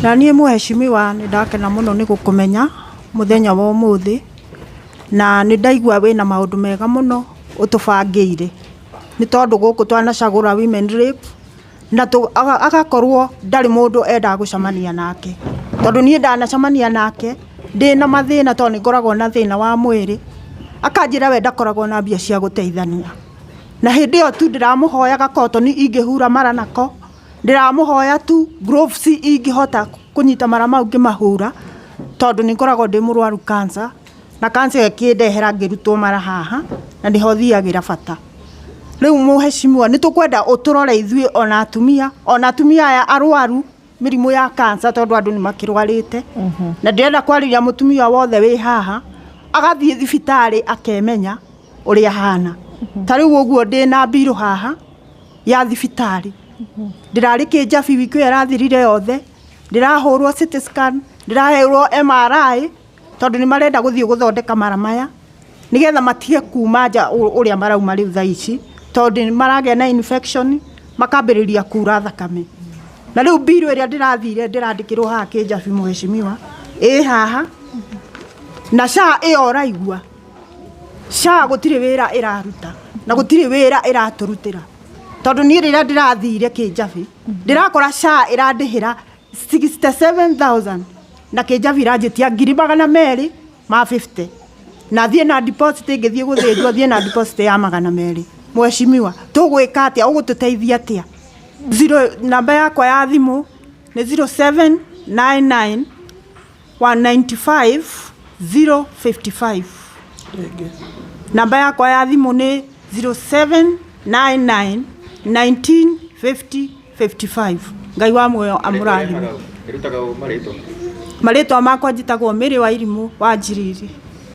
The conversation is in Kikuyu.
Na niĩ mũhecimiwa nĩ ndakena mũno nĩ gũkũmenya mũthenya wa ũmũthĩ, na nĩ ndaigua wĩna maũndũ mega mũno ũtũbangĩire, nĩ tondũ gũkũ twanacagũra women rep na agakorwo ndarĩ mũndũ endaga gũcemania nake, tondũ niĩ ndanacemania nake ndĩna mathĩna tondũ nĩ ngoragwo na thĩna wa mwĩrĩ, akanjĩra we ndakoragwo na mbia cia gũteithania. Na hĩndĩ ĩyo tu ndĩramũhoya gakotoni ingĩhura mara nako, ndĩramũhoya tu gloves ingĩhota kũnyita mara mau ngĩmahura, tondũ nĩ ngoragwo ndĩ mũrwaru cancer, na cancer ĩyo ĩkĩndehera ngĩrutwo mara haha, na nĩho thiagĩra bata. Rĩu mũheshimiwa nĩ tũkwenda ũtũrore ithuĩ ona atumia, ona atumia aya arwaru mĩrimũ ya cancer tondũ andũ nĩ makĩrwarĩte. Na ndĩrenda kwarĩria mũtumia wothe wĩ haha, agathiĩ thibitarĩ akemenya ũrĩa ahana. Ta rĩu ũguo ndĩna mbirũ haha ya thibitarĩ. Ndĩrarĩ Kĩnjabi wiki ĩyo ĩrathirire yothe, ndĩrahũrwo CT scan, ndĩrahũrwo MRI, tondũ nĩ marenda gũthiĩ gũthondeka mara maya, nĩgetha matige kuma nja ũrĩa marauma rĩu thaa ici, tondũ nĩ maragĩa na infection, makambĩrĩria kura thakame. Na rĩu mbirũ ĩrĩa ndĩrathire ndĩrandĩkĩrwo haha Kĩnjabi mũhecimiwa, ĩ haha, na SHA ĩyo ũraigua, SHA gũtirĩ wĩra ĩraruta, na gũtirĩ wĩra ĩratũrutĩra. Tondũ niĩ rĩrĩa ndĩrathire Kĩnjabi, ndĩrakora SHA ĩrandĩhĩra 67,000 na Kĩnjabi ĩranjĩtia 250,000. Na thiĩ na deposit ngĩthiĩ gũthĩnjwo thiĩ na deposit ya 200. Mheshimiwa, tũgwĩka atĩa? Ũgũtũteithia atĩa? Zero, namba yakwa ya thimũ nĩ 0799 195 055. Namba yakwa ya thimũ nĩ 0799 19 50 55. Ngai wa muoyo amũrathime. Ĩrutaga marĩtwa. Marĩtwa makwa njĩtagwo Mary wa Irimũ wa Njiriri.